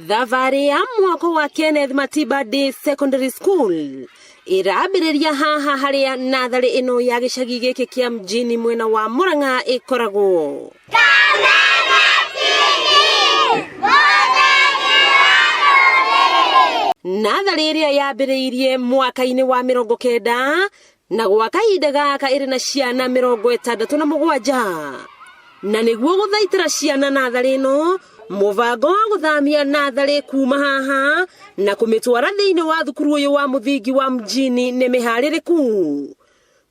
Thabarĩ ya mwako wa Kenneth Matiba Day Secondary School ĩrambĩrĩria haha harĩa natharĩ ĩno ya gĩcagi gĩkĩ kĩa mjini mwena wa Murang'a ĩkoragwo. Natharĩ ĩrĩa yambĩrĩirie mwaka-inĩ wa 90 na gwa kahinda gaka ĩrĩ na ciana 67. Na nĩguo gũthaitĩra ciana natharĩ ĩno, mũbango wa gũthamia natharĩ kuma haha na kũmĩtwara thĩinĩ wa thukuru ũyũ wa mũthingi wa mjini nĩ mĩharĩrĩku.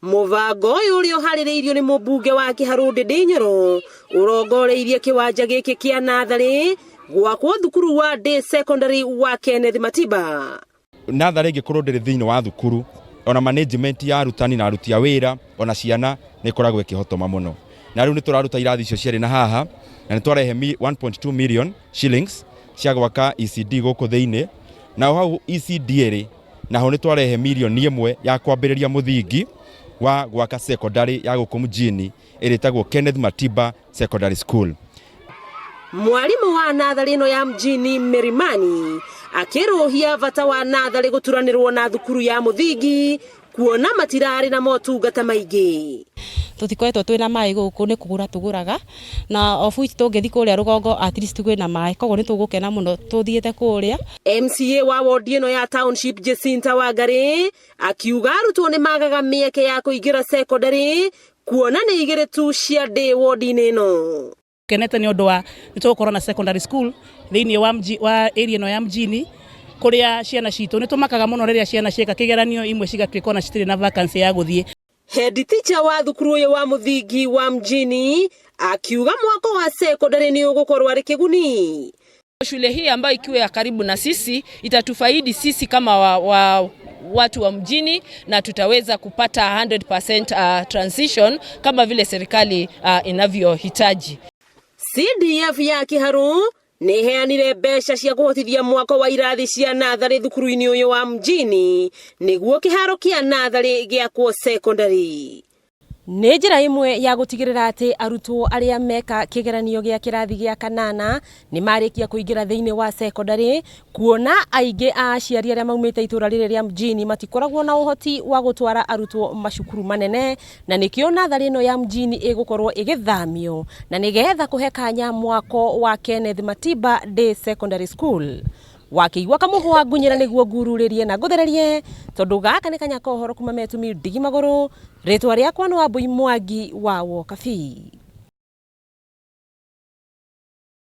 Mũbango ũyũ ũrĩa ũharĩrĩirio nĩ mũmbunge wa Kĩharũ Ndĩndĩ Nyoro ũrongoreirie kĩwanja gĩkĩ kĩa natharĩ gwakwo thukuru wa Day Secondary wa Kenneth Matiba. Natharĩ ĩngĩkorwo ndĩrĩ thĩinĩ wa thukuru, ona management ya arutani na aruti a wĩra ona ciana nĩ ĩkoragwo ĩkĩhotoma mũno. Na rĩu nĩ tũraruta irathi icio cierĩ na haha na nĩ twarehe 1.2 million shillings cia gwaka ECD gũkũ thĩinĩ. Na hau ECD ĩrĩ naho nĩ twarehe mirioni 1 ya kwambĩrĩria mũthingi wa gwaka secondary ya gũkũ mjini ĩrĩtagwo Kenneth Matiba Secondary School. Mwarimũ wa natharĩ ĩno ya mjini Mirimani akĩrũhia bata wa natharĩ gũturanĩrwo na thukuru ya mũthingi kuona matirarĩ na motungata maingĩ. Tũtikoretwo twĩna maĩ gũkũ, nĩ kũgũra tũgũraga, na of which tũngĩthiĩ kũrĩa rũgongo at least kwĩna maĩ, koguo nĩ tũgũkena mũno tũthiĩte kũrĩa. MCA wa wodi ĩno ya Township Jacinta Wangari akiuga arutwo nĩ magaga mĩeke ya kũingĩra secondary kuona nĩ igĩrĩ tu cia ndĩ wodi-inĩ ĩno. Kenete nĩ ũndũ wa nĩ tũgũkorwo na secondary school thĩinĩ wa mji, wa area ĩno ya mjini, kũrĩa ciana citũ nĩ tũmakaga mũno rĩrĩa ciana cieka kĩgeranio imwe cigatuĩka ona citirĩ na vacancy ya gũthiĩ. Head teacher wa thukuru ũyũ wa mũthingi wa mjini akiuga mwako wa secondary nĩ ũgũkorwo arĩ kĩguni. Shule hii ambayo ikiwa ya karibu na sisi itatufaidi sisi kama watu wa mjini na tutaweza kupata 100% transition kama vile serikali inavyohitaji. CDF ya Kiharu nĩ ĩheanire mbeca cia kũhotithia mwako wa irathi cia natharĩ thukuru-inĩ ũyũ wa mjini nĩguo kĩharo kĩa natharĩ gĩakwo secondary. Nĩ njĩra ĩmwe ya gũtigĩrĩra atĩ arutwo arĩa meka kĩgeranio gĩa kĩrathi gĩa kanana nĩ marĩkia kũingĩra thĩinĩ wa secondary, kuona aingĩ a aciari arĩa maumĩte itũra rĩrĩ rĩa mjini matikoragwo na ũhoti wa gũtwara arutwo macukuru manene, na nĩkĩo natharĩ ĩno ya mjini ĩgũkorwo ĩgĩthamio na nĩgetha kũhe kanya mwako wa Kenneth Matiba Day Secondary School. Wakĩigua kamũhwa ngunyĩra nĩguo ngururĩrie na ngũthererie, tondũ gaka nĩ kanya ka ũhoro kuma Metumi Ndigi Magũrũ. Rĩtwa rĩakwa nĩ Wambui Mwangi wa Wokabi.